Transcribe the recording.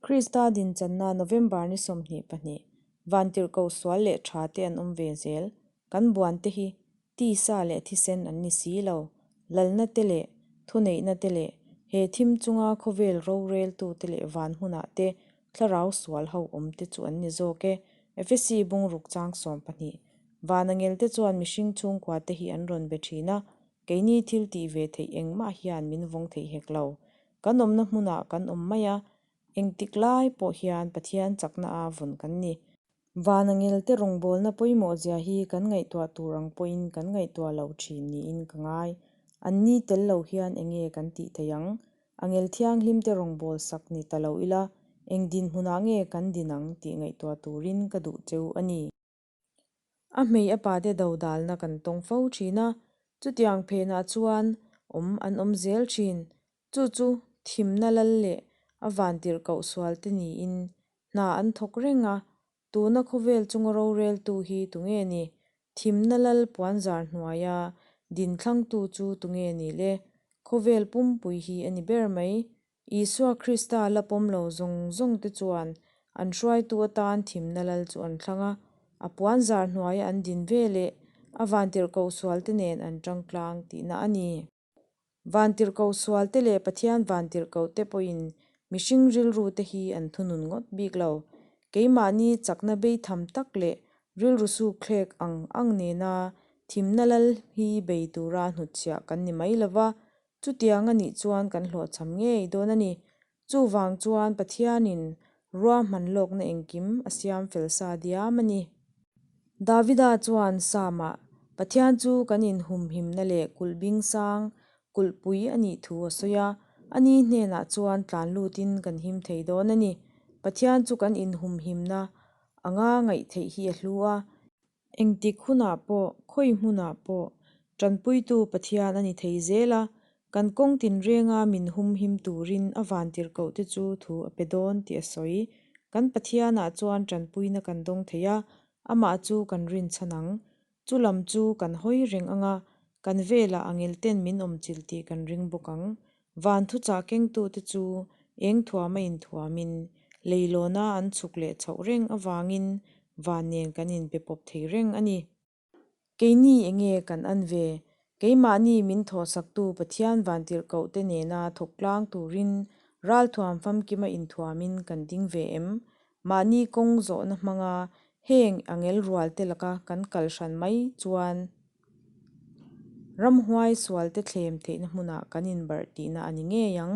Krista dinchanna November ni 22, Vantirhkoh sual leh tha te an awm ve zel. Kan buan te hi tisa leh thisen an ni si lo. Lalna te leh thuneihna te leh he thim chunga khawvel roreltu te leh van hmunah te thlarau sual ho awm te chu an ni zawk e. Efesi bungruk chang 12, Vanangel te chuan mihring chhungkua te hi an rawn be thin a, keini thil tih ve theih engmah hian min vawng thei hek lo. Kan awmna hmunah kan awm mai a, engtik lai pawh hian Pathian chakna a vawn kan ni. Vanangelte rawngbawlna pawimawh zia hi kan ngaihtuah tur ang pawhin kan ngaihtuah lo thin niin ka ngai. Anni tel lo hian enge kan tih theih ang? Angel thianghlimte rawngbâwl sak ni ta lo ila, eng dinhmunah nge kan din ang tih ngaihtuah turin ka duh cheu a ni. A hmei a pate dodalna kan tawng fo thin a, chutiang phenah chuan awm an awm zel thin. Chu chu thimna lal leh a vantirhkoh sualte niin hna an thawk reng a, tuna khawvel chunga roreltu hi tunge ni? Thimna lal puanzar hnuaia dinthlangtu chu tunge ni le? Khawvel pumpui hi a ni ber mai. Isua Krista la pawm lo zawng zawng te chuan an hruaitu atan thimna lal chu an thlang a, a puanzar hnuaia an din ve leh a vantirhkoh sualte nen an tangtlang tihna a ni. Vantirhkoh sualte leh Pathian vantirhkohte pawhin mihring rilrute hi an thunun ngawt bik lo. Keimahni chakna beitham tak leh rilru sukthlek ang ang nena thimna lal hi bei tura hnutchhiah kan ni mai lo va, chutiang a nih chuan kan hlawhchham ngei dawn a ni. Chuvang chuan Pathianin ruahman lawkna engkim a siam fel sa diam a ni. Davida chuan Psalm-ah, Pathian chu kan inhumhimna leh kulh bing sang, kulhpui a nih thu a sawi a, ani hnenah chuan tlan lutin kan him thei dawn a ni. Pathian chu kan inhumhimna anga ngaih theih hi a hlu a. Engtik hunah pawh, khawi hmunah pawh, tanpuitu Pathian a ni thei zel a, kan kawng tinrenga min humhim turin a vantirhkoh te chu thu a pe dawn tih a sawi. Kan Pathianah chuan tanpuina kan dawng thei a, amah chu kan rinchhan ang. Chu lam chu kan hawi reng ang a, kan velah angelten min awmchilh tih kan ring bawk ang. Van thuchah kengtute chu eng thuama inthuamin, leilawna an chhuk leh chhoh reng avangin van nen kan inbe pawp thei reng a ni. Keini enge kan an ve? Keimahni min thawhsaktu Pathian vantirhkohte nena thawk tlang turin ralthuam famkima inthuamin kan ding ve em? Mahni kawng zawhna hmanga heng angel rualte laka kan kal hran mai chuan Ramhuai sualte thlem theihna hmunah kan inbarh tihna a ni ngei ang.